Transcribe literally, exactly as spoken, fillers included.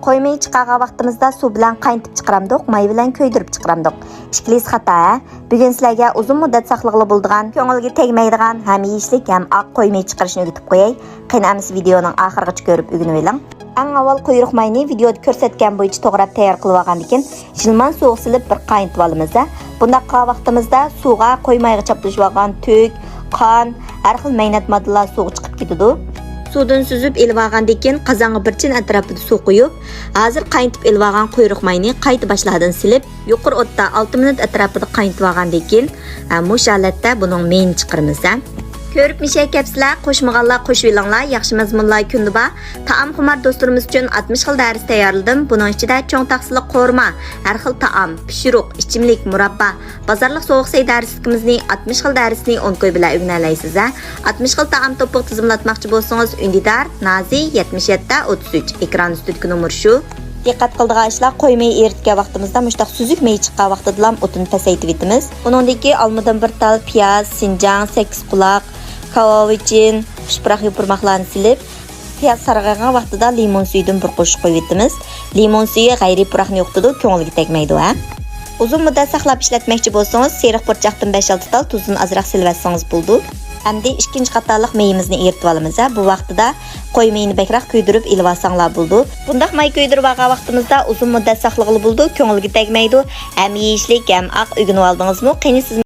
قوي مېيى چىقارغان ۋاقتىمىزدا سۇ بىلەن قاينىتىپ چىقىرامدۇق، ماي بىلەن كۆيدۈرۈپ چىقىرامدۇق؟ ئىككىلىسى خاتا، ھە؟ بۈگۈن سىلەرگە ئۇزۇن مۇددەت ساقلىغىلى بولىدىغان، كۆڭۈلگە تەگمەيدىغان، ھەم يېيىشلىك، ھەم ئاق قوي مېيى چىقىرىشنى ئۆگىتىپ قوياي. قېنى ئەمىسە ۋىدېئونىڭ ئاخىرىغىچە كۆرۈپ ئۆگىنىۋېلىڭ. ئەڭ ئاۋۋال قۇيرۇق ماينى ۋىدېئودا كۆرسەتكەن بويىچە توغراپ تەييار قىلىۋالغاندىن كېيىن، يىلمان سۇغا سېلىپ بىر قاينىتىۋالىمىز. بۇنداق قىلغان ۋاقتىمىزدا سۇغا قوي مايغا چاپلىشىۋالغان تۈك، قان، ھەر خىل مەينەت ماددىلار سۇغا چىقىپ كېتىدۇ. سۇدىن سۈزۈپ ئېلىۋالغاندىن كېيىن، قازانغا بىر چىن ئەتراپىدا سۇ قۇيۇپ، ھازىر قاينىتىپ ئېلىۋالغان قۇيرۇق ماينى قايتا باشلاردىن سېلىپ، يۇقىرى ئوتتا ئالتە مىنۇت ئەتراپىدا قاينىتىۋالغاندىن كېيىن، ھە، مۇشۇ ھالەتتە بۇنىڭ مېيىنى چىقىرىمىز، ھە. كۆرۈپ مىشەي كەپسىلەر، قوشمىغانلار قوشۇۋېلىڭلار، ياخشى مەزمۇنلار كۈندە بار. تائام خۇمار دوستلىرىمىز ئۈچۈن ئاتمىش خىل دەرس تەييارلىدىم. بۇنىڭ ئىچىدە چوڭ تاخسىلىق قورۇما، ھەر خىل تائام، پىشۇرۇق، ئىچىملىك، مۇراببا، بازارلىق سوغۇق سەي دەرسلىكىمىزنى، ئاتمىش خىل دەرسنى ئون كوي بىلەن ئۆگىنەلەيسىز، ھە. ئاتمىش خىل تائام توپلۇق تىزىملاتماقچى بولسىڭىز، ئۈندىدار، نازى، يەتمىش يەتتە، ئوتتۇز ئۈچ، ئېكران ئۈستىدىكى نومۇر شۇ. دىققەت قىلىدىغان ئىشلار، قوي مېيى ئېرىتكەن ۋاقتىمىزدا مۇشتاق سۈزۈك مېيى چىققان ۋاقتىدىلا ئوتۇنى پەسەيتىۋېتىمىز. ئۇنىڭدىن كېيىن ئالمىدىن بىر تال پىياز، سىنجاڭ، سەككىز قۇلاق، كاۋاۋىچىن، خۇش پۇراق يوپۇرماقلارنى سېلىپ، پىياز سارغايغان ۋاقتىدا لىمون سۈيىدىن بىر قوشۇق قۇيۇۋېتىمىز. لىمون سۈيى غەيرىي پۇراقنى يوقىتىدۇ، كۆڭۈلگە تەگمەيدۇ، ھە. ئۇزۇن مۇددەت ساقلاپ ئىشلەتمەكچى بولسىڭىز، سېرىق پۇرچاقتىن بەش-ئالتە تال، تۇزدىن ئازراق سېلىۋەتسىڭىز بولىدۇ. ئەمدى ئىككىنچى قاتارلىق مېيىمىزنى ئېرىتىۋالىمىز، ھە. بۇ ۋاقتىدا قوي مېيىنى بەكرەك كۆيدۈرۈپ ئېلىۋالساڭلار بولىدۇ. بۇنداق ماي كۆيدۈرۈۋالغان ۋاقتىمىزدا ئۇزۇن مۇددەت ساقلىغىلى بولىدۇ، كۆڭۈلگە تەگمەيدۇ، ھەم يېيىشلىك، ھەم ئاق. ئۆگىنىۋالدىڭىزمۇ؟ قېنى سىز